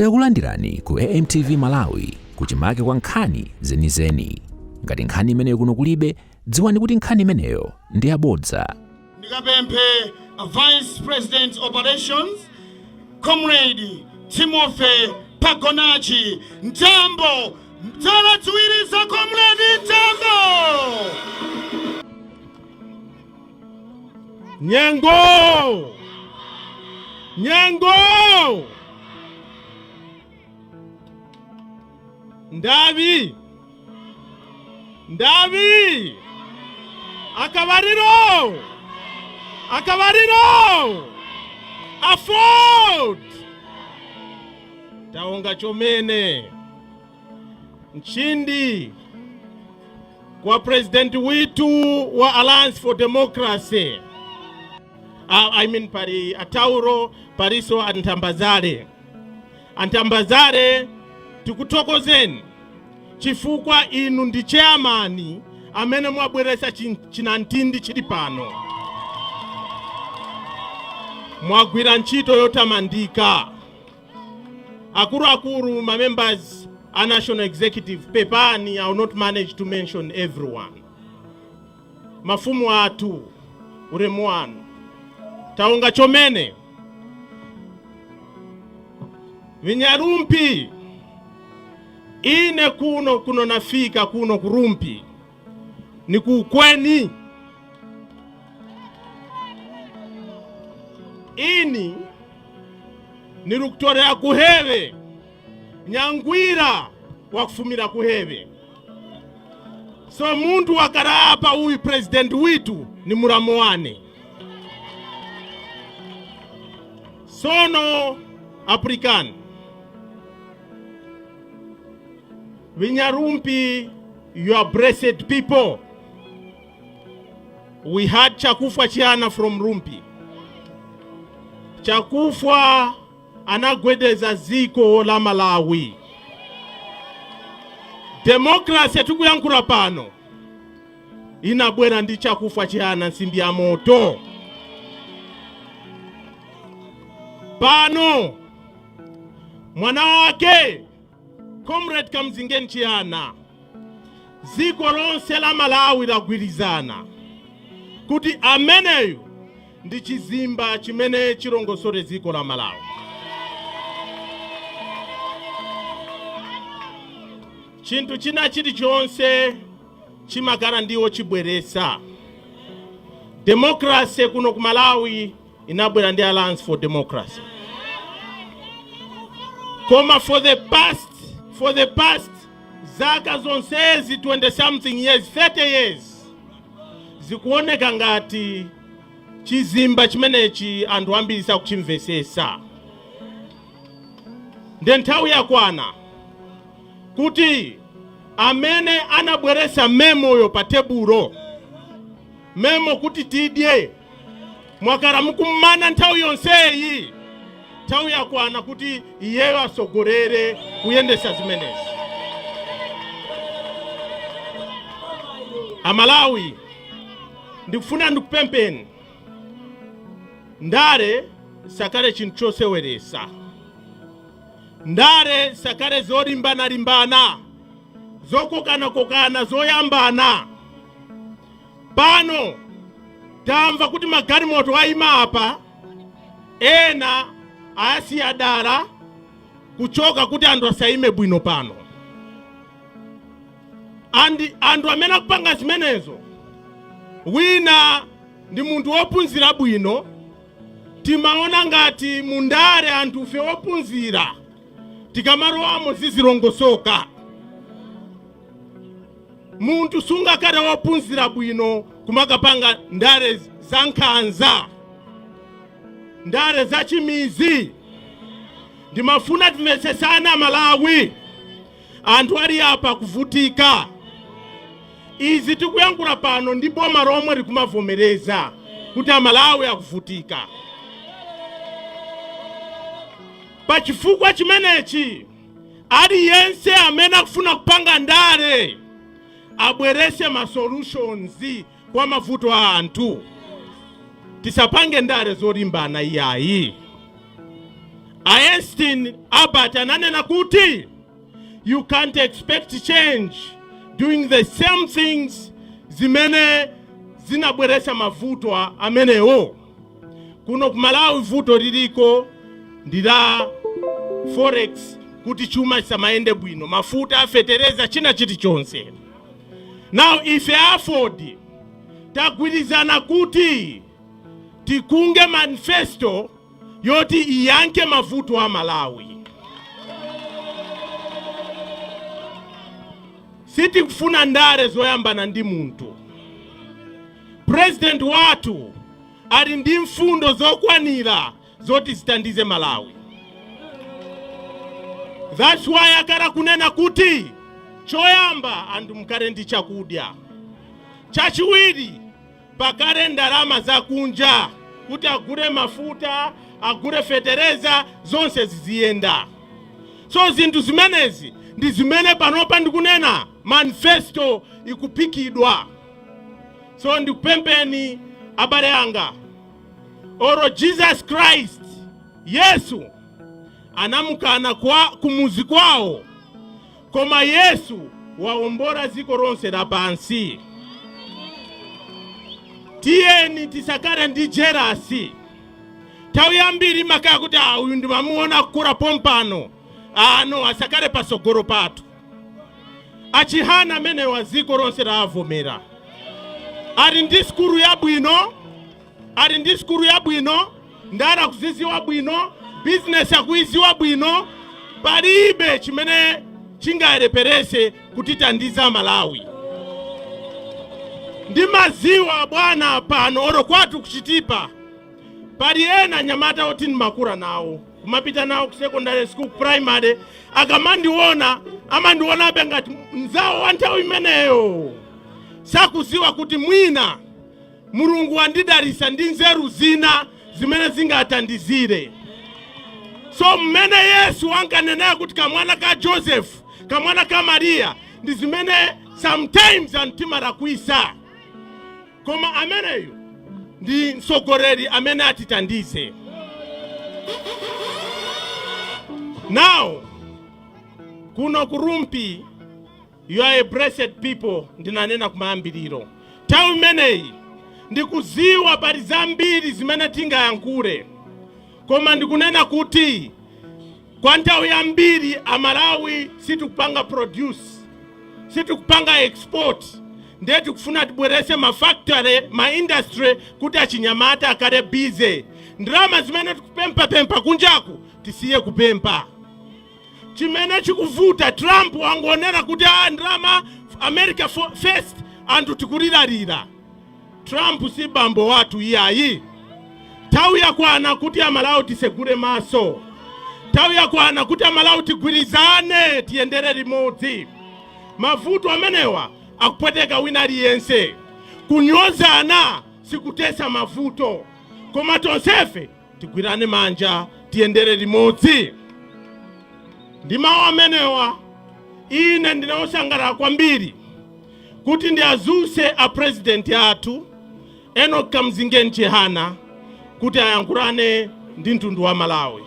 Takulandirani ku AMTV Malawi kuchimake kwa nkhani zenizeni. Ngati nkhani imeneyo kuno kulibe, dziwani kuti nkhani imeneyo ndi yabodza. Ndikapemphe a Vice President Operations, Comrade Timothy Pagonachi Mtambo. Mdzala ziwiri za Comrade Mtambo. Nyengo! Nyengo! Ndavi! Ndavi! Akabariro! Akabariro! Afford! Taonga chomene. Nchindi kwa president witu wa Alliance for Democracy. I mean pali Atauro paliso Antambazale. Antambazale, tikuthokozeni chifukwa inu ndi chairman amene mwabweretsa chinantindi chili pano. Mwagwira ntchito yotamandika. Akuluakulu, ma members a National Executive, pepani, I will not manage to mention everyone. Mafumu athu, ulemu wanu. Taonga chomene. Vinyarumpi, ine kuno kuno nafika kuno kurumpi ni kukweni. Ini nilikutorea kuheve nyangwira wakufumira kuheve. So muntu wakara apa uyu president witu ni muramu wane. Sono African Vinyarumpi, you are blessed people. We had Chakufwa Chihana from Rumpi. Chakufwa anagwedeza ziko la Malawi. Democracy tikuyankhula pano inabwera ndi Chakufwa Chihana, nsimbi ya moto. Pano mwana wake Comrade Kamzingeni Chihana, dziko lonse la Malawi lagwirizana kuti ameneyu ndi chizimba chimene chilongosole dziko la Malawi. Chinthu china chilichonse chimakhala ndiwo chibweresa. Democracy kuno ku Malawi inabwera ndi Alliance for Democracy, koma for the past zaka zonsezi, 20 something years, 30 years, zikuoneka ngati chizimba chimenechi anthu ambiri sakuchimvesesa. Nde nthawi yakwana kuti amene anabweresa memoyo pa tebulo, memo kuti tidye, mwakhala mukumana nthawi yonseyi, nthawi yakwana kuti iyeyo asogolere kuyendesa zimenezi. Amalawi, ndikufuna ndikupempeni, ndale sakale chinthu choseweresa, ndale sakale zolimbana-limbana, zokokana-kokana, zoyambana. Pano tamva kuti magalimoto ayima apa, ena ayasiya dala kuchoka kuti anthu asayime bwino pano. Andi anthu amene akupanga zimenezo, wina ndi munthu wophunzira bwino. Timaona ngati mundale anthu fe ophunzira tikamalowamo zizilongosoka. Munthu sungakhale wophunzira bwino kumakapanga ndale za nkhanza, ndale za chimizi. Ndimafuna timvetsesana, Malawi, anthu ali apa kuvutika. Izi tikuyankhula pano ndi boma lomwe likumavomereza kuti Amalawi akuvutika. Pachifukwa chimenechi, aliyense amene akufuna kupanga ndale abwerese ma solutions kwa mavuto a anthu. Tisapange ndale zolimbana iyayi. Einstein Albert ananena kuti you can't expect change doing the same things zimene zinabweretsa mavuto amenewo. Kuno ku Malawi vuto liliko ndi la forex, kuti chuma chisamayende bwino, mafuta, fetereza, china chilichonse. Now ife AFORD tagwirizana kuti tikunge manifesto yoti iyankhe mavuto a Malawi. Sitikufuna ndale zoyambana ndi munthu. President wathu ali ndi mfundo zokwanira zoti zitandize Malawi. That's why akala kunena kuti choyamba anthu mukale ndi chakudya, chachiwiri pakale ndalama zakunja kuti agule mafuta, agule fetereza, zonse ziziyenda. So zinthu zimenezi ndi zimene panopa ndikunena manifesto ikuphikidwa. So ndikupempeni abale anga, oro Jesus Christ, Yesu anamukana kwa kumuzi kwawo, koma Yesu waombora dziko lonse lapansi. Tiyeni tisakale ndi jealous. Nthawi yambiri makaya kuti uyu ndimamuona kukula pompano, ano asakale pasogolo pathu. Achihana amene wa dziko lonse laavomera, ali ndi sukulu yabwino, ali ndi sukulu yabwino, ndala kuziziwa bwino, bizinesi akuiziwa bwino, palibe chimene chingayereperese kutitandiza Malawi. Ndi maziwa bwana pano oro kwathu kuchitipa pali ena nyamata oti ndimakula nawo, kumapita nawo ku secondary school, primary, akamandiona amandionabe ngati mzawo wa nthawi imeneyo, sakuziwa kuti mwina Mulungu wandidalisa ndi nzeru zina zimene zingatandizire. So mmene Yesu ankanenera kuti kamwana ka Joseph, kamwana ka Mariya, ndi zimene sometimes anthu timalakwisa, koma ameneyu ndi mtsogoleri amene atitandize. Now kuno ku Rumphi, you are a blessed people. Ndinanena kumayambiriro, nthawi imeneyi ndikuziwa pali zambiri zimene tingayankhule, koma ndikunena kuti kwa nthawi yambiri Amalawi sitikupanga produce, sitikupanga export, ndiye tikufuna tibwerese ma factory, ma industry, kuti achinyamata akhale busy. Ndalama zimene tikupemphapempha kunjaku tisiye kupempha. Chimene chikuvuta, Trump wangonena kuti ndalama, America first, anthu tikuliralira. Trump si bambo wathu iyayi. Nthawi yakwana kuti Amalawi tisegule maso. Nthawi yakwana kuti Amalawi tigwirizane, tiyendere limodzi. Mavuto amenewa akupweteka wina aliyense. Kunyozana sikutesa mavuto, koma tonsefe tigwirane manja, tiyendere limodzi. Ndi mawu amenewa, ine ndine wosangalala kwambiri kuti ndiazuse a president athu Enoch Kamzingeni Chihana kuti ayankhulane ndi mtundu wa Malawi.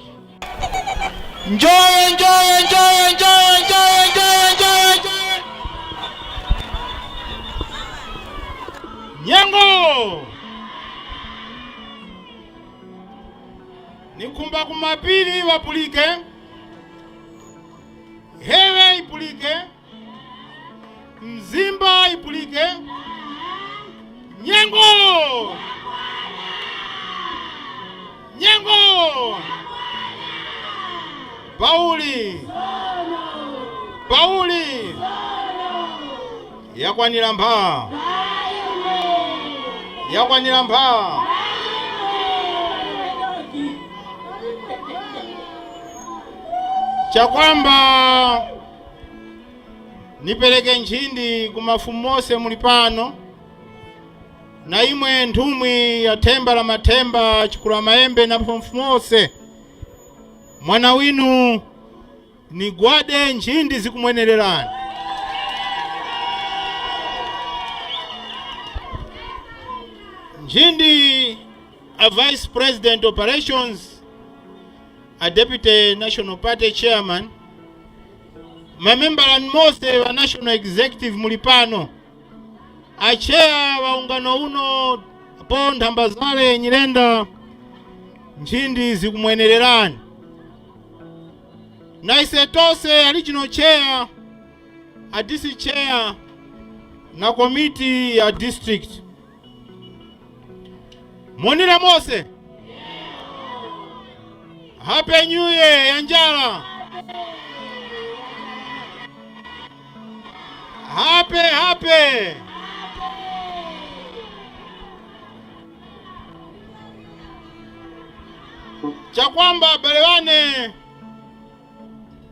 Njoye, njoye, njoye, njoye, njoye, njoye, njoye, njoye. Nyengo nikhumba kumapiri wapulike, hewe ipulike, mzimba ipulike, nyengo nyengo Pauli Pauli yakwanira mpha, yakwanira mpha. Chakwamba nipereke nchindi ku mafumu onse muli pano, na imwe nthumwi ya themba la mathemba chikula maembe na mafumu onse, mwana winu nigwade nchindi zikumwenererani. Nchindi a Vice President Operations, A deputy national party chairman, mamembala mose wa national executive muli pano, a chair wa ungano uno po Nthambazale Nyirenda, nchindi zikumwenererani. Na ise tose a regional chair, a district chair na komiti ya district, monire mose. Happy New Year ya njala. Happy, happy. Chakwamba balewane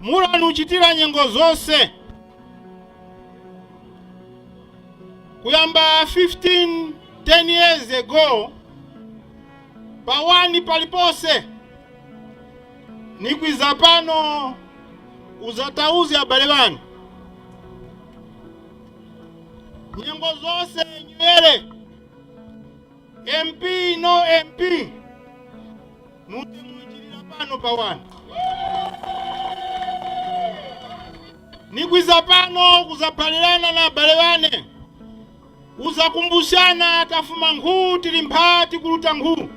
mulanuchitira nyengo zonse kuyamba 15 10 years ago pawani palipose nikwiza pano uzatauzi abale banu nyengo zonse nywere MP no MP mutemunjirira pano pawani nikwiza pano kuzaphalirana na abale bane uzakumbushana tafuma nkhuu tili mphati kuluta nkhuu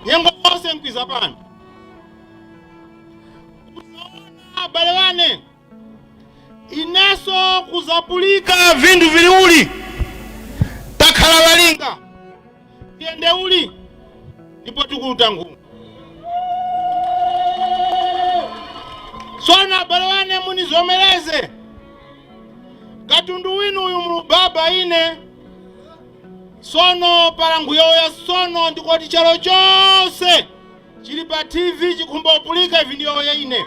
nyengo zonse nkwiza pano kuzaona abale bane ineso kuzapulika vindu viliuli takhala valinga tiyende uli ndipo tikuluta nkhuu. Sona abale wane munizomereze katundu winu uyu mulubaba ine sono palanguyoya sono ndikoti chalo chose chili pa TV chikhumba upulika ivi ndiyoya ine.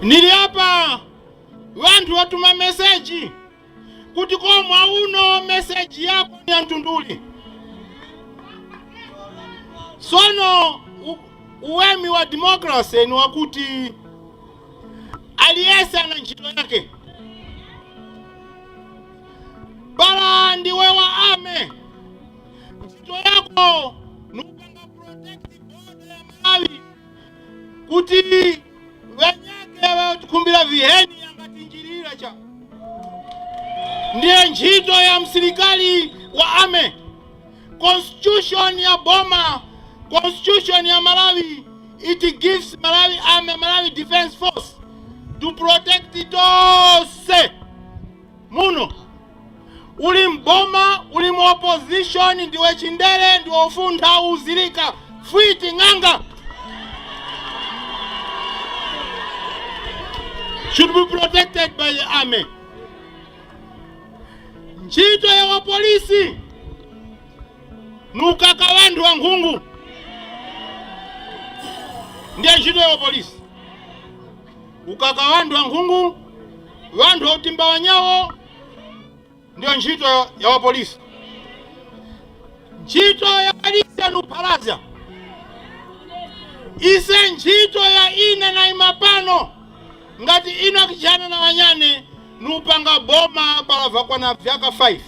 Nili apa wanthu watuma meseji kuti komwa uno meseji yako ni antunduli sono uwemi wa democracy ni wakuti aliyese ana ntchito yake bala ndiwe wa ame ntchito yako nupanga protect border ya Malawi kuti wenyake watikhumbira viheni angatinjirira cha ndiye ntchito ya msilikali wa ame. Constitution ya boma, constitution ya Malawi, it gives Malawi Army, Malawi Defense Force to protect tonse muno. Uli mboma, uli mu opposition, ndiwe chindere, ndiwe ufuntha uzilika fwiti ng'anga should be protected by the army. Ntchito ya wapolisi nukaka wanthu wa nkhungu ndiye ntchito ya wapolisi, ukaka wanthu wa nkhungu, wanthu autimba wanyawo, ndiyo ntchito ya wapolisi. Ntchito ya polisi anuphalaza ise ntchito ya ine na imapano ngati ino akichana na wanyane nupanga boma palava kwana vyaka 5.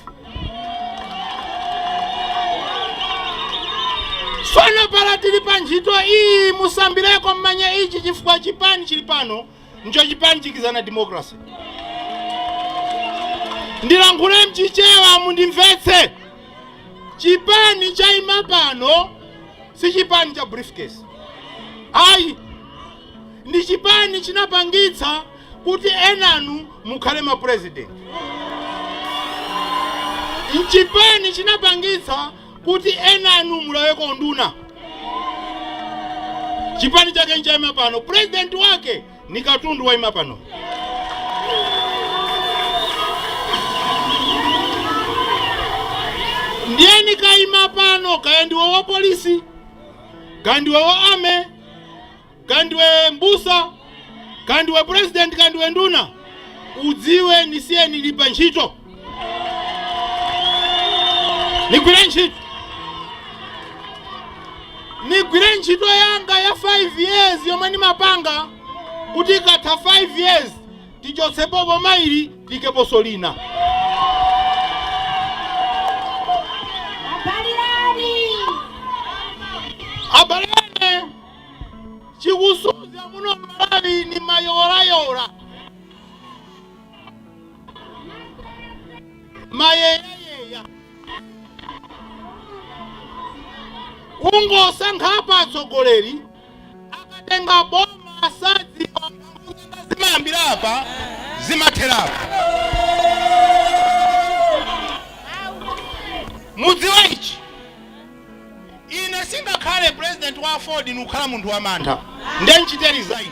Sono pala tili pa ntchito iyi musambireko mmanye ichi chifukwa chipani chili pano ncho chipani chikizana democracy. Ndilankhule mchichewa mundimvetse. Chipani cha ima pano si chipani cha briefcase. Ayi, ndi chipani chinapangitsa kuti enanu mukhale ma president. Nchipani chinapangitsa kuti enanu mulaweko nduna. Chipani chake nchaima pano, president wake ni katundu waima pano. Ndiye nikaima pano, kaya ndiwe wa polisi, kaya ndiwe wa ame, kaya ndiwe mbusa, kaya ndiwe president, kaya ndiwe nduna, udziwe nisiye nilipa ntchito, nigwire ntchito, nigwire ntchito yanga ya 5 years yomwe ndimapanga kuti ikatha 5 years tichotsepo boma ili tikeponso lina. Abale ane, chikusuza muno Malawi ni mayorayola, mayeyayeya. Ungosankhapo atsogoleri, akatenga boma asadziwa zimayambira apa, zimathera apa. Mudziwa ichi, ine singakhale president wa AFORD nikukhala munthu wamantha nde nchite resign,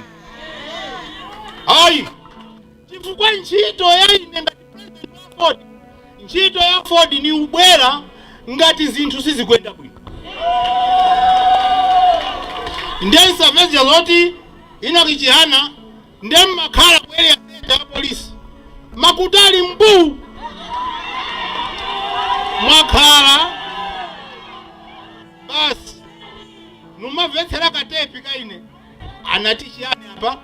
ayi, chifukwa ntchito ya ine ngati president wa AFORD, ntchito ya AFORD ni ubwera ngati zinthu sizikuyenda bwino, nde nsamvezya zoti Enoch Chihana nde mmakhala ku Area 30 ya polisi, makutali mbu mwakhala basi, numamvetsera katepi kaine anati chiyani apa,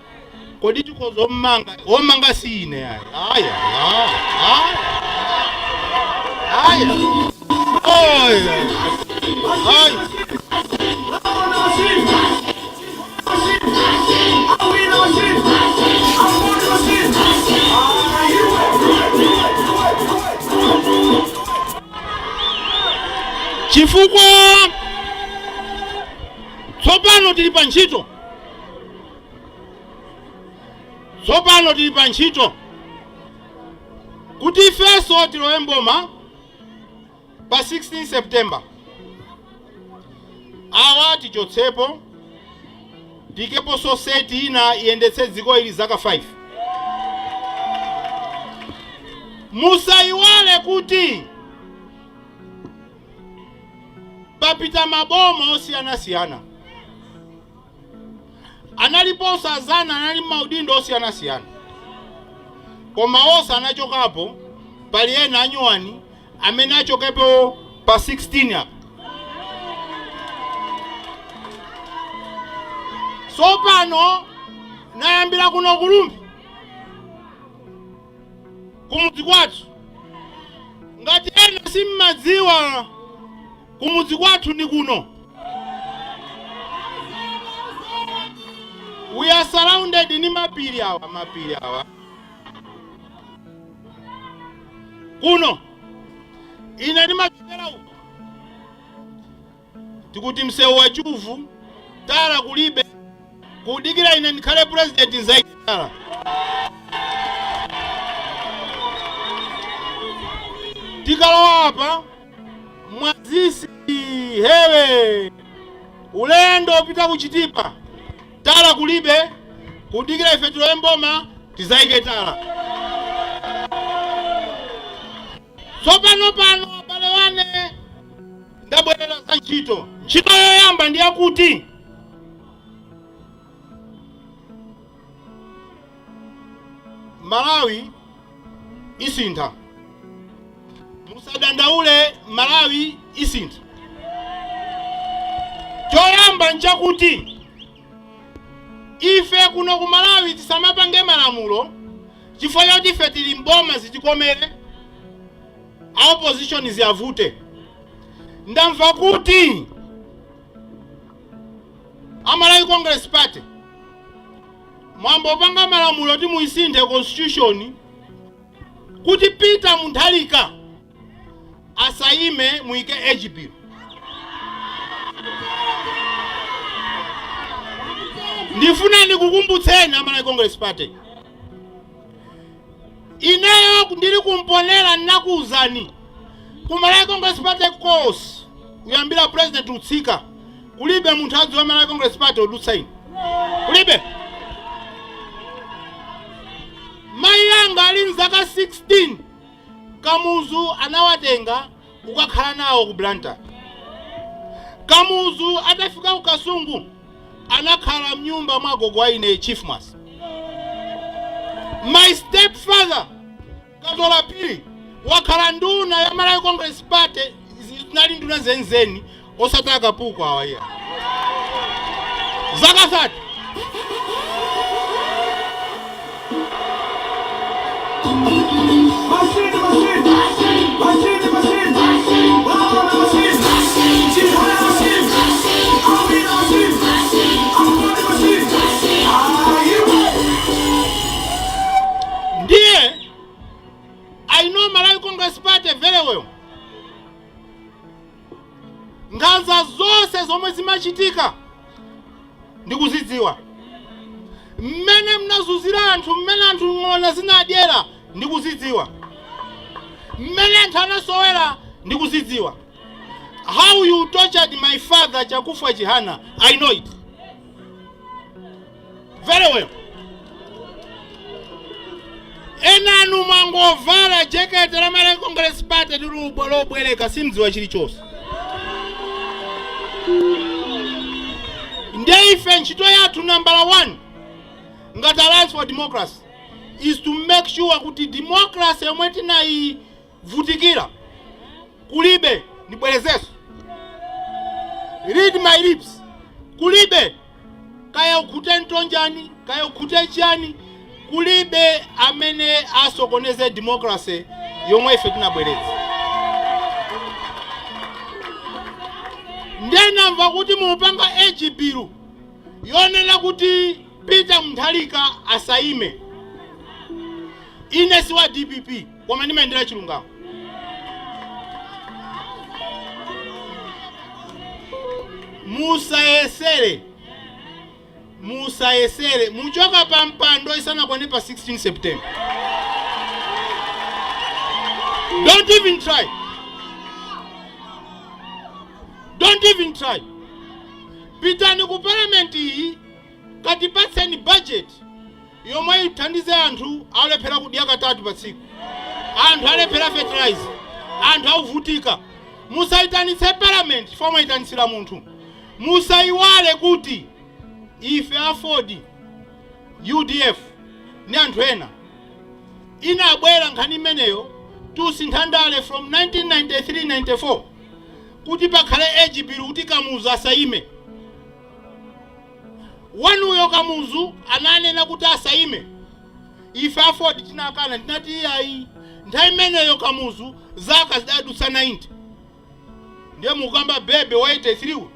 kodi tikhoza omanga omanga si ine ayi, aya aya aya aya aya. Chifukwa tsopano tili pa ntchito, tsopano tili pa ntchito kuti ifenso tilowe mboma pa 16 September. Awa tichotsepo, tikeponso seti ina iyendetse dziko ili zaka 5. Musayiwale kuti papita maboma osiyanasiyana, analiponso azana anali maudindo osiyanasiyana, koma onse anachokapo. Pali ena anyuwani amene achokepo pa 16 apa. Tsopano nayambira kuno ku Rumphi, kumudzi kwathu. Ngati ena simmadziwa, kumudzi kwathu ni kuno. We are surrounded ni mapiri awa, mapiri awa kuno. Ine ndimachokera uko, tikuti msewu wa Chuvu tala kulibe, kudikira ine ndikhale president nzaike tala. Tikalowa apa Mwazisi hewe, ulendo upita kuchitipa, tala kulibe, kudikira ife tilowe mboma tizaike tala. Tsopano pano, abale wane, ndabwerera za ntchito. Ntchito yoyamba ndi yakuti Malawi isintha. Musadandaule, Malawi isintha. Choyamba nchakuti ife kuno ku Malawi tisamapange malamulo chifukwa choti ife tili mboma zitikomere, a opposition ziyavute. Ndamva kuti a Malawi Congress Party mwambopanga malamulo kuti muisinthe constitution kuti Peter Mutharika asayime, muike age bill. Ndifuna ndikukumbutseni a Malawi Congress Party, ineyo ndili kumponera nnakuwuzani, ku Malawi Congress Party course kuyambira president utsika, kulibe munthu adziwa Malawi Congress Party udutsa ine, kulibe. Mayi anga ali mzaka 16, Kamuzu anawatenga kukakhala nawo ku Blantyre. Kamuzu atafika ku Kasungu anakhala mnyumba mwa gogo aine Chief Mwase. My stepfather Katola Phiri wakhala nduna ya Malawi Congress Party, zinali nduna zenizeni, osati akapuku awa iya, zaka 30. Nkhanza zonse zomwe zimachitika ndikuzidziwa, mmene mnazunzira anthu, mmene anthu ng'ona zinadyera ndikuzidziwa, mmene anthu anasowera ndikuzidziwa. How you tortured my father Chakufwa Chihana, I know it very well. Enanu mwangovala jekete la Malawi Congress Party lobwereka, simdziwa chilichonse. Nde ife ntchito yathu nambala 1 ngati Alliance for Democracy is to make sure kuti democracy yomwe tinayivutikira kulibe. Ndibwerezenso, read my lips, kulibe. Kaya ukhute mtonjani, kaya ukhute chani, kulibe amene asokoneze democracy yomwe ife tinabweretsa. Ndenamva kuti mupanga age bill yonena kuti Peter Mutharika asaime. Ine si wa DPP, koma ndimayendera chilungamo. Musayesere, musayesere. Muchoka pa mpando isanakwane pa 16 September. Don't even try, don't even try. Pitani ku parliament iyi, katipatseni budget yomwe ithandize anthu alephera kudya katatu pa tsiku, anthu alephera fertilizer, anthu akuvutika. Musayitanitse parliament chifukwa mwayitanitsira munthu. Musayiwale kuti ife AFORD, UDF ni anthu ena inabwera nkhani imeneyo tusintha ndale from 1993 94 kuti pakhale age bill kuti Kamuzu asayime. Wanuyo Kamuzu ananena kuti asayime, ife AFORD tinakana, tinati iyayi. Nthawi imeneyo Kamuzu zaka zidadutsa 90. Ndiye mukamba bebe wa 83 uyu.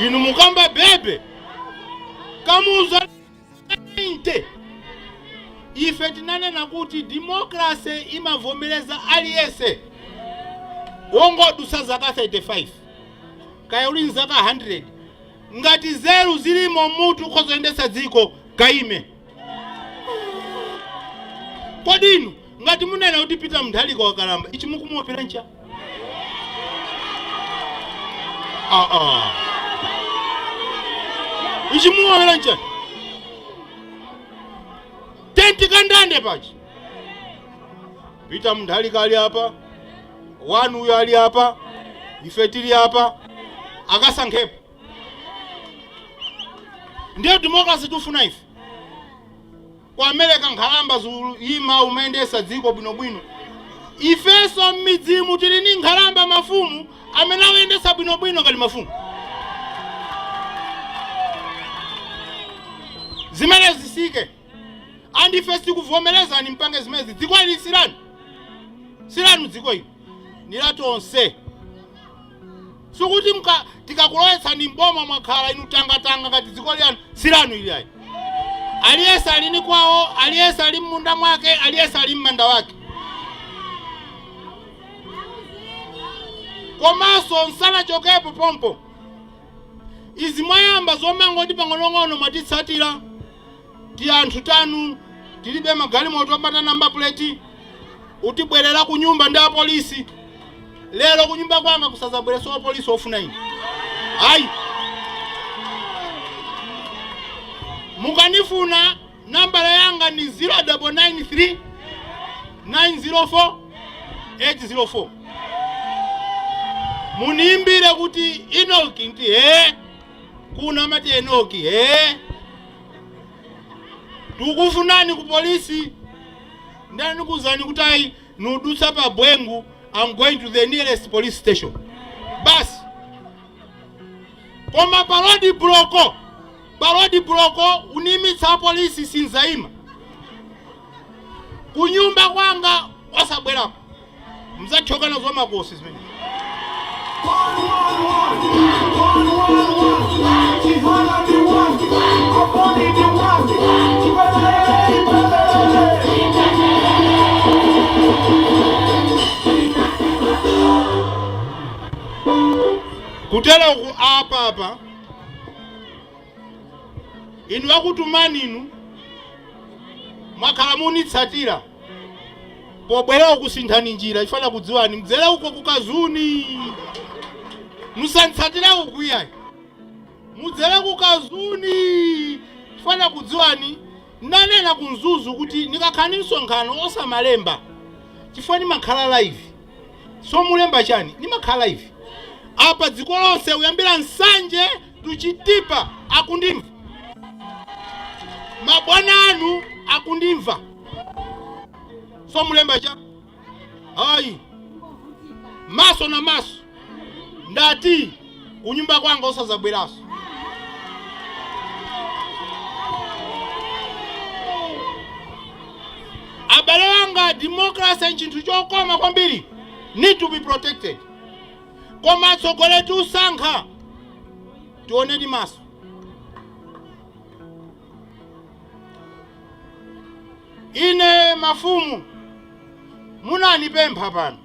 Inu mukamba bebe Kamuzu 90. Ife tinanena kuti democracy imavomereza aliyense wongodutsa zaka 35, kaya uli nzaka 100, ngati zeru zilimo mutu ukhozoyendetsa dziko, kaime. Kodi inu ngati munena kuti Peter Mutharika wakalamba, ichi mukumuopera ncha? Ah, ah. Ichi muopera ncha tenti kandande pachi. Peter Mutharika ali apa, wanu uyo ali apa, ife tili apa, akasankhepo. Ndiyo democracy tifuna ife. Ku America nkhalamba zuyima umayendesa dziko bwinobwino. Ifenso m'midzimu tili ni nkhalamba, mafumu amene awuyendesa bwinobwino ngati mafumu. Zimene zisike and ife sikuvomerezani mpange zimenezi. Dziko ili silanu, silanu. Dziko ili ni la tonse. Sikuti tikakulowetsani mboma mwakhala inu tangatanga ngati dziko liyanu silanu. Ili ayi. Aliyense ali ni kwawo, aliyense ali m'munda mwake, aliyense ali m'manda wake. Komanso nsanachokepo pompo, izi mwayamba zomangoti pang'onong'ono mwatitsatira ti anthu tanu tilibe magalimoto opanda number plate, utibwerera ku nyumba ndi apolisi. Lero kunyumba kwanga kusazabwereso apolisi ofuna ine, ayi. Mukanifuna, nambala yanga ni 0993 904 804. Muniimbire kuti Enoki nti he kuna amati Enoki he tikufunani ku polisi, ndani kuzani kuti ayi, nudutsa pa Bwengu, I'm going to the nearest police station, basi. Koma pa road block, pa road block unimitsa polisi, sinzaima. Kunyumba kwanga osabwerako, mzathyoka nazo makosi zimene. One, one, one. One, one, one. Chihana the one. Koponi the one. Chipelele, chipelele. Kutero ku apa apa inu akutumani inu mwakhala munitsatira pobwera kusinthani njira ifana kudziwani mdzere uko kukazuni musanitsatire uku iyayi mudzere kukazuni ifana kudziwani. Nanena kumzuzu kuti nikakhala ndi msonkhano osamalemba chifukwa nimakhala live, so mulemba chani, nimakhala live apa dziko lonse kuyambira Nsanje tuchitipa akundimva, mabwana anu akundimva, so mulemba cha ayi maso na maso. Ndati kunyumba kwanga osazabweraso. Abale wanga, democracy nchinthu chokoma kwambiri, need to be protected, koma atsogoleri tiusankha tioneni maso. Ine mafumu munanipempha pano,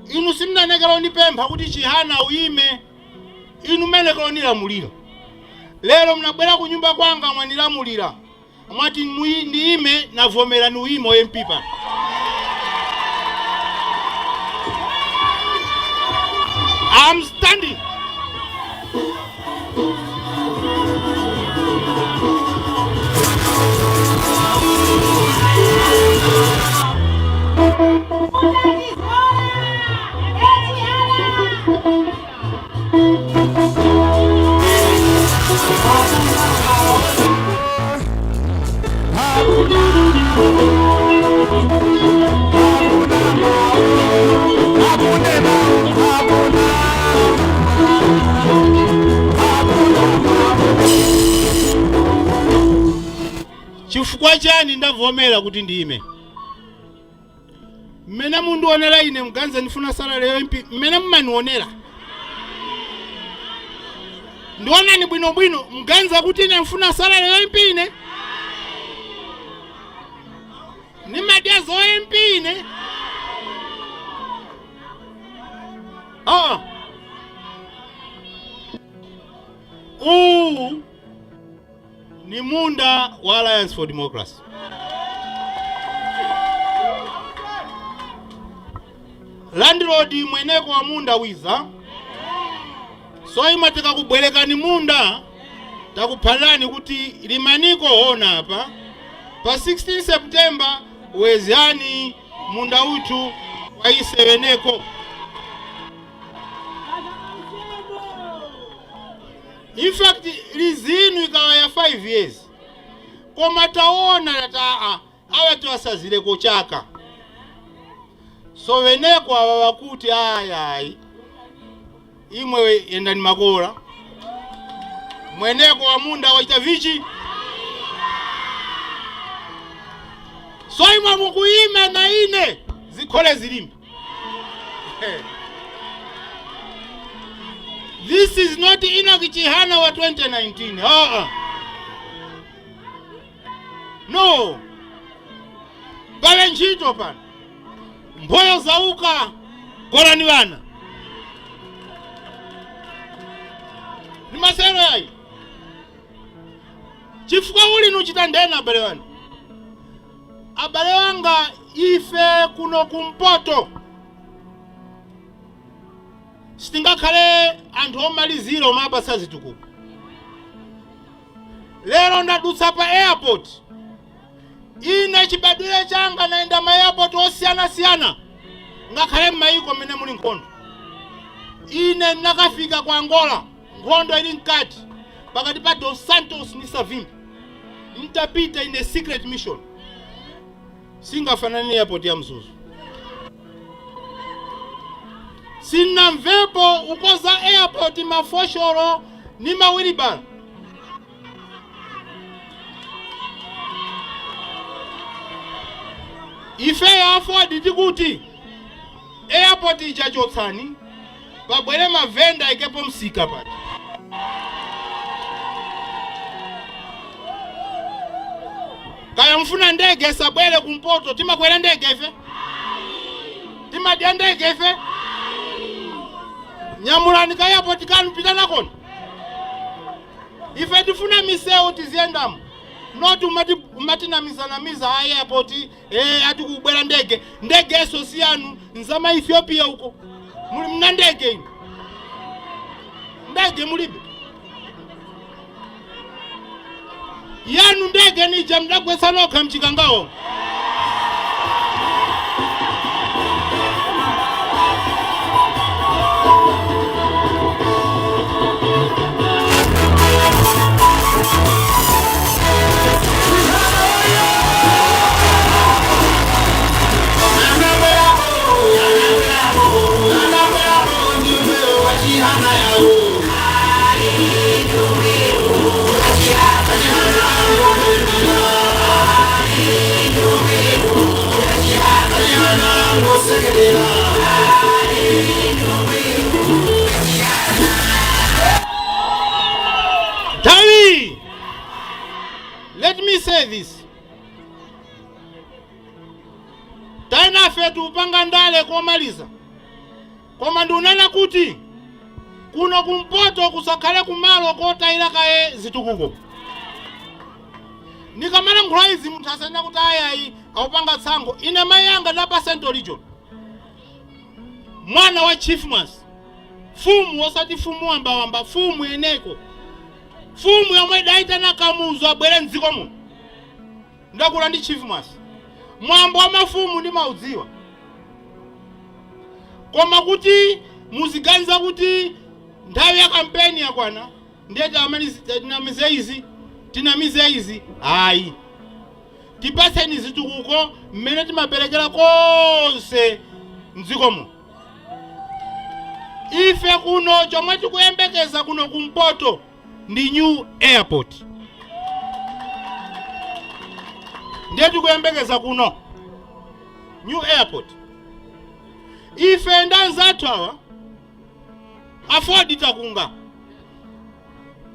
inu simunanekera unipempha kuti Chihana uyime, inu menekera unilamulira. Lero munabwera ku nyumba kwanga mwanilamulira, mwati ndiyime, navomera ni uyimo MP pano. I'm standing. Chifukwa chani ndavomera kuti ndiyime? Mmene mundionera ine mganze ndifuna salary ya MP? Mmene mmanionera, ndionani bwinobwino, mganza kuti ine mfuna salary ya MP? Ine nimadya zo MP ine? Ah, uwu ni munda wa Alliance for Democracy. Landlord mweneko wa munda wiza, so imwe tikakubwerekani munda takuphalani kuti limaniko hona apa pa 16 September wezani munda uthu waiseweneko. In fact, lizinu ikawa ya 5 years, koma taona tata aa awa tiwasazireko chaka, so weneko awa wakuti ayayi imwe yendani makola mweneko wa munda waita vichi, so imwe mukuyima na ine zikhole zilimba. This is not Enoch Chihana wa 2019. No. Pale ntchito pano. Mphoyo zauka kolani vana. Ni masero yayi. Chifukwa uli nuchita ndena abale wanu. Abale wanga, ife kuno kumpoto sitingakhale anthu omalizira omapasa zitukuko. Lero ndadutsa pa airport. Ine chibadwire changa naenda ma airport osiyanasiyana, ngakhale m'mayiko mmene muli nkhondo. Ine ndinakafika ku Angola nkhondo ili mkati pakati pa Dos Santos ndi Savimbi, ntapita in a secret mission. Singafanane airport ya Mzuzu. Sinamvepo ukoza airport mafosholo ni mawilibala. Ife AFORD tikuti airport ichachotsani, pabwere mavenda ikepo msika paja. Kaya mfuna ndege sabwere kumpoto, timakwera ndege ife, timadya ndege ife. Nyamulani ka airport kanu, pita nakoni. Ife tifuna misewu tiziyendamo, not umati umatinamizanamiza a airport ati kubwera ndege. Ndege eso si yanu, nzama Ethiopia uko. Muli mna ndege inu? Ndege mulibe yanu. Ndege nija mdagwetsa nokha mchikangawo. Tawi, let me say this: tainafe tupanga ndale komaliza, koma ndiunena kuti kuno kumpoto kusakhale kumalo kotayira kaye zitukuko. Ndikamalankhula izi, munthu asanena kuti ayayi, akupanga tsankho. Ine mayi anga ndapa Central Region, mwana wa Chief Mwase, fumu, osati fumu wambawamba, fumu yeneko, fumu yomwe idayitana Kamuzu abwere mdziko muno. Ndakula ndi Chief Mwase, mwambo wa mafumu ndimaudziwa. Koma kuti muziganiza kuti nthawi ya kampeni yakwana, ndiye tinamize izi, tinamize izi, ayi. Tipaseni zitukuko mmene timaperekera konse mdziko muno. Ife kuno chomwe tikuyembekeza kuno kumpoto ndi new airport. Ndiye tikuyembekeza kuno new airport. Ife ndi anzathu awa AFORD takunga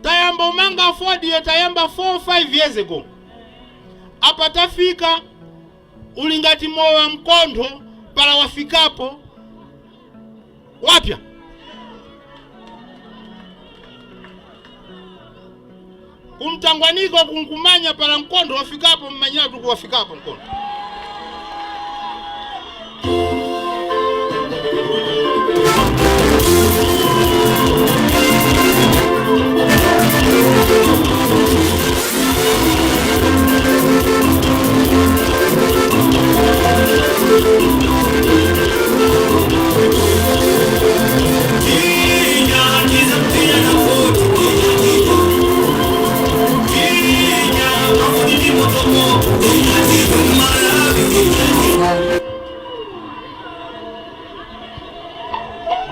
tayamba umanga AFORD ye, tayamba 4 5 years ago. Apa tafika uli ngati mowa mkontho, pala wafikapo wapya. Kumtangwaniko kunkumanya pala mkontho wafikapo, mmanyatu kuwafikapo mkontho.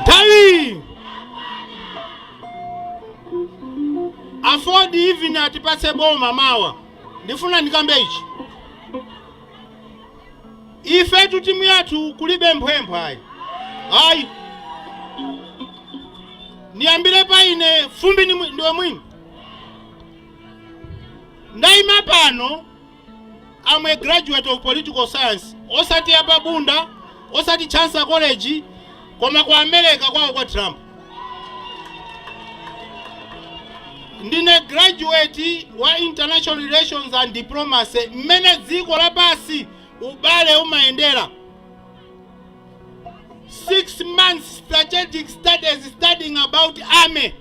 Nthawi AFORD even atipatse boma mawa, ndifuna ndikambe ichi: ifetu timu yathu kulibe mphwemphwe, ayi, ayi. Ndiyambire pa ine, fumbi ndiwe mwini. Ndayima pano, I'm a graduate of political science, osati apa Bunda, osati Chancellor College, koma ku America kwawo kwa Trump. Ndine graduate wa international relations and diplomacy, mmene dziko lapasi ubale umayendera. 6 months strategic studies, studying about army,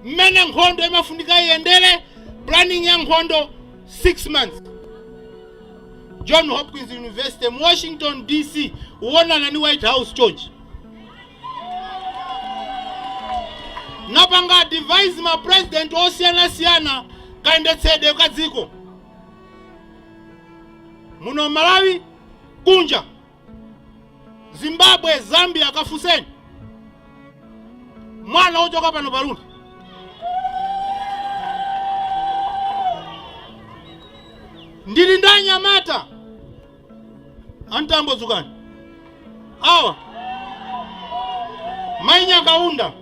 mmene nkhondo imafunika iyendere, planning ya nkhondo, 6 months, John Hopkins University mu Washington DC, uonana ni White House chonchi. Napanga advise ma president osiyanasiyana kayendetsedwe ka dziko muno Malawi, kunja, Zimbabwe, Zambia. Kafuseni mwana wochoka pano pa Lunte. Ndili ndi anyamata antambo, dzukani awa, Mainyakaunda,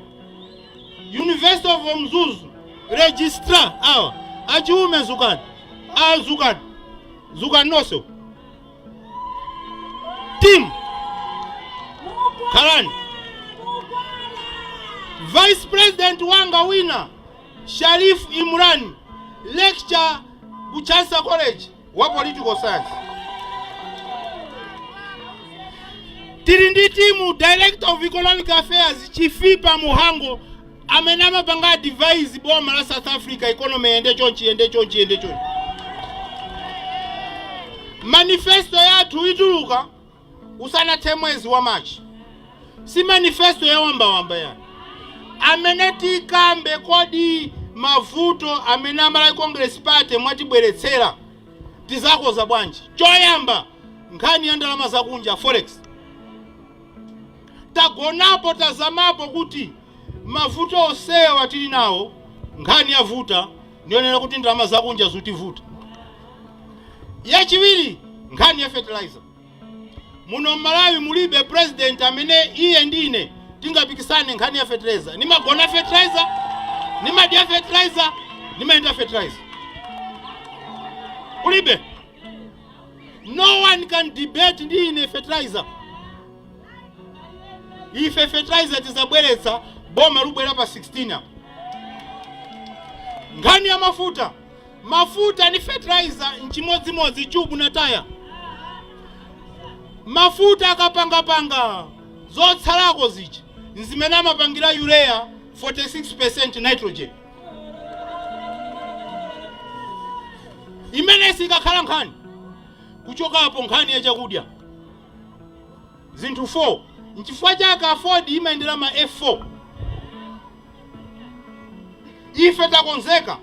University of Mzuzu registrar. Awa achiume, zukani awa, zukani, zukani nonse, team, khalani. Vice President wanga wina Sharif Imran, lecturer ku Chancellor College wa political science. Tili ndi timu, Director of Economic Affairs Chifipa Muhango, amene amapanga advise boma la South Africa, economy yende chonchi, yende chonchi, yende chonchi. Manifesto yathu ituluka usanathe mwezi wa Machi. Si manifesto ya wambawamba yani, amene tikambe kodi mavuto amene a Malawi Congress Party mwatibweretsera tizakoza bwanji. Choyamba, nkhani ya ndalama zakunja, forex. Tagonapo, tazamapo kuti mavuto osewa tili nawo, nkhani yavuta ndionera kuti ndalama zakunja zutivuta. Yachiwiri, nkhani ya fertilizer. Muno Mmalawi mulibe president amene iye ndine tingapikisane nkhani ya fertilizer. Nimagona fertilizer, nimadya fertilizer, nimayenda fertilizer. Kulibe, no one can debate ndi ine fertilizer. Ife fertilizer tizabweretsa boma lubwera pa 16 apo. Nkhani ya mafuta, mafuta ni fertilizer nchimodzimodzi, chubu na taya. Mafuta akapangapanga, zotsalako zija nzimene amapangira urea 46% nitrogen. Imene sikakhala nkhani. Kuchokapo, nkhani ya chakudya, zinthu 4. Nchifukwa chake Aford imayendera ma F4. Ife takonzeka,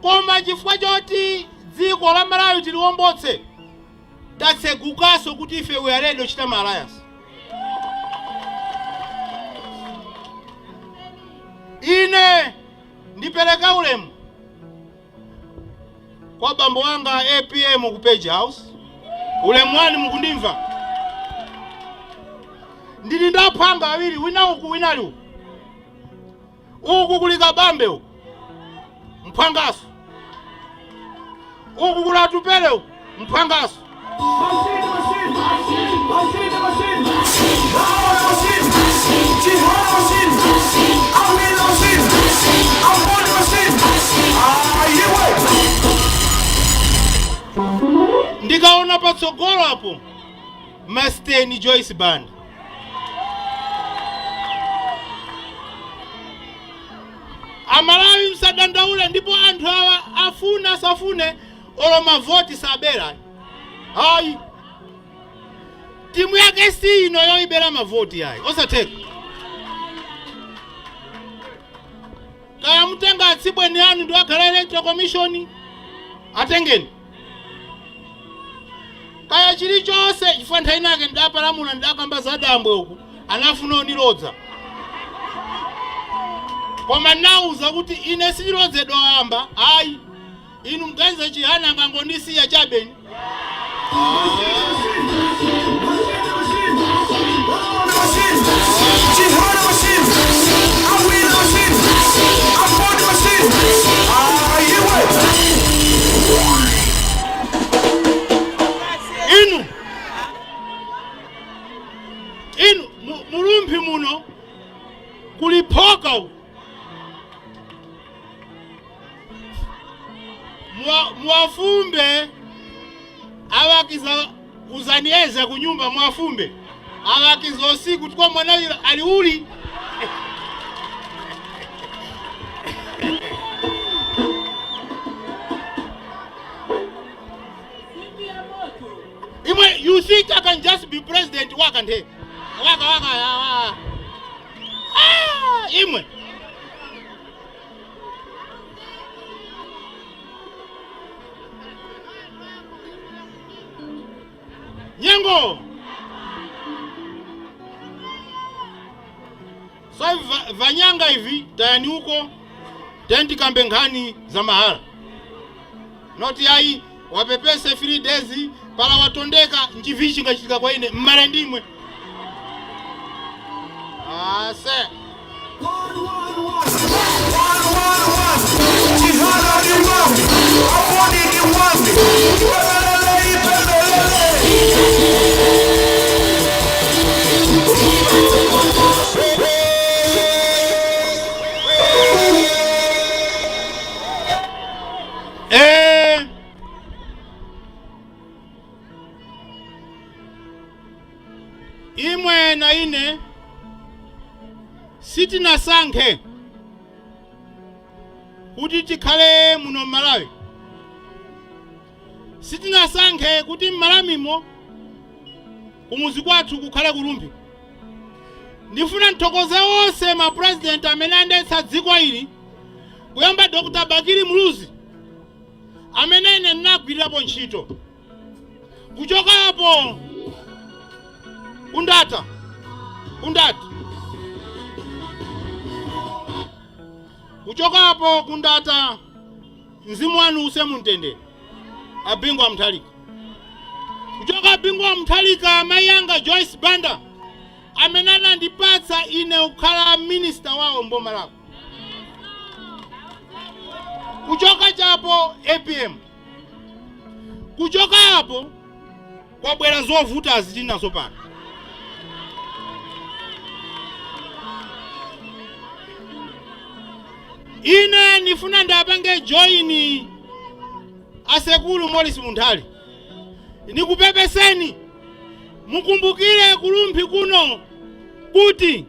koma chifukwa choti dziko la Malawi tiliwombotse, tatsegukanso kuti ife we are ready kuchita ma alliance. Ine ndipereka ulemu kwa bambo wanga APM ku Page House. Ulemu wanu, mukundimva? Ndili ndaphanga awiri, wina uku, winali uku. Uku kuli Kabambe uku, mphwangaso. Uku kuli Atupele uku, mphwangaso. Machine, machine, machine, machine, machine, Chihana machine, Amina machine, Amboni machine, ah, yewe. Ndikaona patsogolo apo Masteni Joyce Banda. Amalawi, msadandaule. Ndipo anthu awa afune asafune, olo mavoti sabera ayi. Timu yake si ino yoibera mavoti ayi, osatheka. Kaya mutenga atsibweni anu ndi akhala Electoral Commission, atengeni kaya chilichonse, chifukwa nthawi inake ndidapalamula, ndidakamba za dambwe uku, anafuna onilodza, koma ndinawuza kuti ine sindilodzedwa wamba ayi. Inu mganiza Chihana angangondisiya chabeni? Chihana machine, Amina machine, Amboni machine, ah, yewe. Inu mulumpi muno kuliphoka uku. Muwafumbe awakiza uzanieza kunyumba, mwafumbe awakiza usiku tukwa mwana uyu ali uli. Imwe, you think I can just be president waka nde waka waka? Ah, ah, imwe. Nyengo so hivi vanyanga hivi tayani huko tayani tikambe nkhani za mahala, noti ayi wapepese 3 days pala watondeka nchivi chingachitika kwa ine mmale ndimwe ase. One, one, one, one, one, one. Chihana ni wambi, Amboni ni wambi. Ipembelele, ipembelele. Imwe na ine sitinasankhe kuti tikhale muno Malawi, sitinasankhe kuti m'Malawimo kumuzi kwathu kukhale kuRumphi. Ndifuna nthokoze onse mapurezidenti amene ayendetsa dziko ili, kuyamba Dr. Bakili Muluzi amene ine ndinagwirirapo ntchito, kuchokapo kundata kundata kuchokapo kundata, mzimu wanu use mumtendere, a Bingu wa Mutharika. Kuchoka Bingu wa Mutharika, amayi anga Joyce Banda amene anandipatsa ine kukhala minister wawo mboma lako. Kuchoka chapo APM, kuchoka apo kwabwera zovuta zitinazo pano. Ine ndifuna ndapange join asekulu Morris Munthali, nikupepeseni. Mukumbukire kuRumphi kuno kuti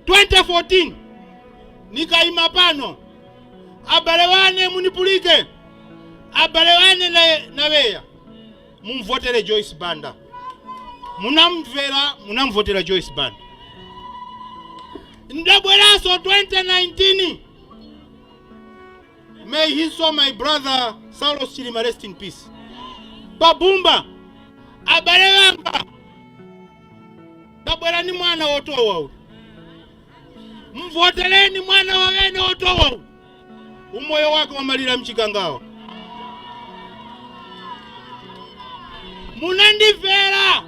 2014 nikayima pano, abale wane munipulike, abale wane naweya mumvotere Joyce Banda. Munamvera, munamvotera Joyce Banda. Ndabweranso 2019, may he so my brother Saulos Chilima rest in peace, pabumba, abale wanga, ndabwera ni mwana wotowa uyu, mvotereni mwana wawene wotowa uyu, umoyo wake wamalira mchikangawa. Munandimvera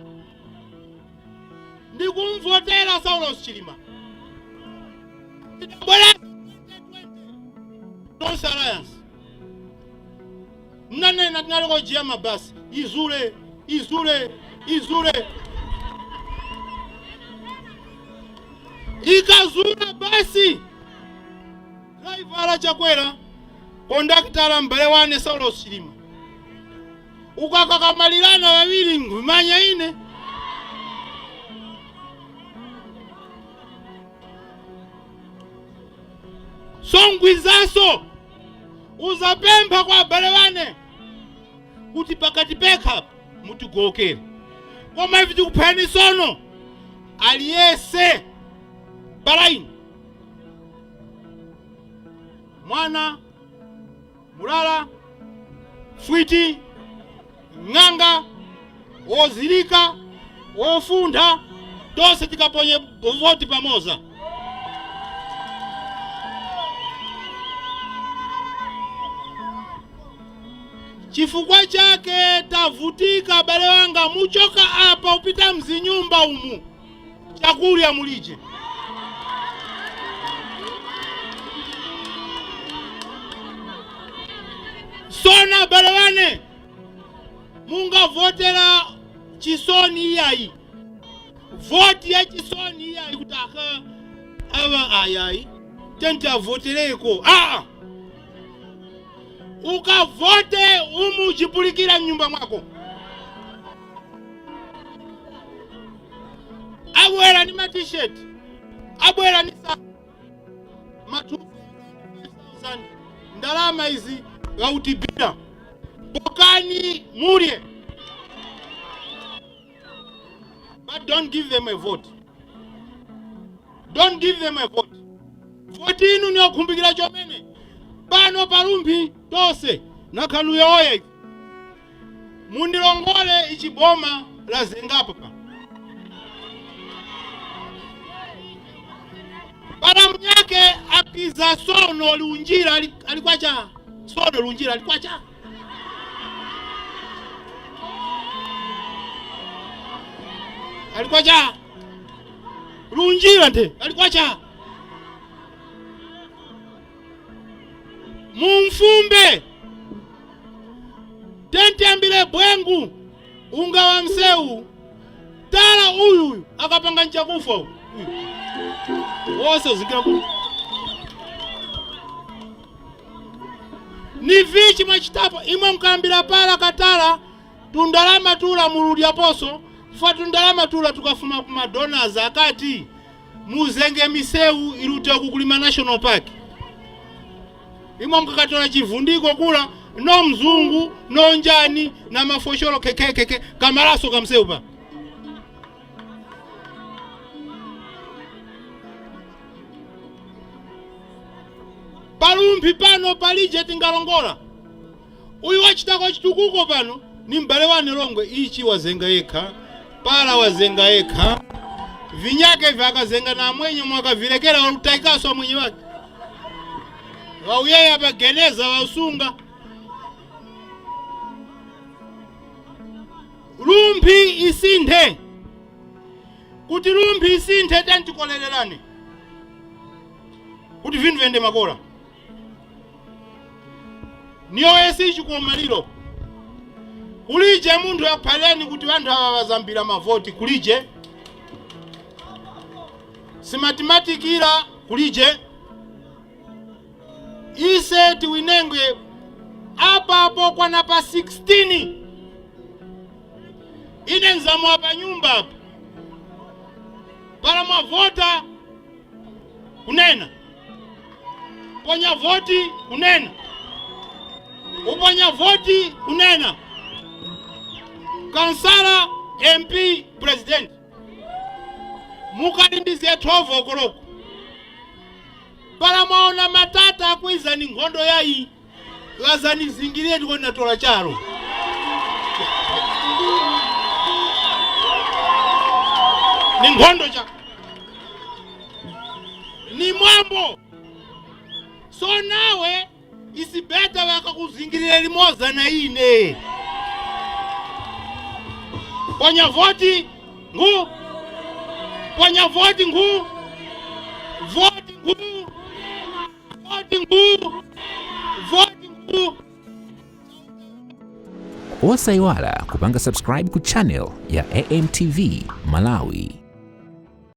ndikumvotera Saulos Chilima. Ndabwera Tonse Alliance, mnanena tinalikojiya mabasi izule izule izule, ikazula basi, driver Chakwera, kondakitala mbale wane Saulos Chilima, ukakakamalirana wawiri ngumanya ine. Songwizaso uzapempha kwa abale wane kuti pakati pekha mutigokere, koma ivi tikuphani sono aliyese balaini mwana mulala fwiti ng'anga wozilika wofunda tonse tikaponye voti pamoza. Chifukwa chake tavutika, abale wanga. Muchoka apa upita mzinyumba umu, chakulya mulije. Sona abale wane, mungavotera chisoni iyayi, voti ya chisoni iyayi, kuti aka ava ayayi tenti avotereko. Aa, ukavote umu uchipulikira mnyumba mwako. Abwera ni ma T-shirt, abwera ni ma 2000 ndalama izi gautibira pokani mulye, but don't give them a vote, don't give them a vote. Voti inu niyokhumbikira chomene pano paRumphi tose nakhaluya oye mundilongole ichiboma la zengapo pa pala mnyake apiza sono liunjira alikwacha sono liunjira alikwacha alikwacha lunjira nte alikwacha mumfumbe tentiyambire bwengu unga wa msewu tala uyuyu akapanga nchakufa uyu wose uzingira ku ni vichi mwachitapo imwe mkambira pala katala tundalama tula muludya poso. Fatu ndalama tula tukafuma kuma donors akati muzenge misewu ilute kukulima national park. Imwe mkakatola chivundiko kula no mzungu no njani na mafosholo kekekeke kamalaso kamsewu pa. Palumphi pano palije tingalongola. Uyu wachitako chitukuko pano ni mbale wane Longwe, ichi wazenga yekha, pala wazenga yekha, vinyake vyakazenga na mwenye mwakavilekera walutaikaso mwenye wake. Wauyeya pa geneza wausunga. Rumphi isinthe. Kuti Rumphi isinthe tantikolererane. Kuti vindu vende makola. Niyo esi chikumaliro. Kulije munthu yakuphaleni kuti vanthu ava vazambira mavoti kulije. Simathematikira kulije. Ise tiwinenge apa apo kwana pa 16. Ine nzamu apa nyumba apa. Para mavota kunena. Ponya voti kunena. Uponya voti kunena. Kansala MP president. Mukalindizie 12 o'clock. Para mwaona matata akwiza ni nkhondo yayi. Lazani zingirie ndiko natola charo. Ni nkhondo cha. Ni mwambo. So nawe isibeta wakakuzingirira limoza na ine. Ponya voti ngu. Ponya voti ngu. Voti ngu. Voti ngu. Voti ngu. Osaiwala kupanga subscribe ku channel ya AMTV Malawi.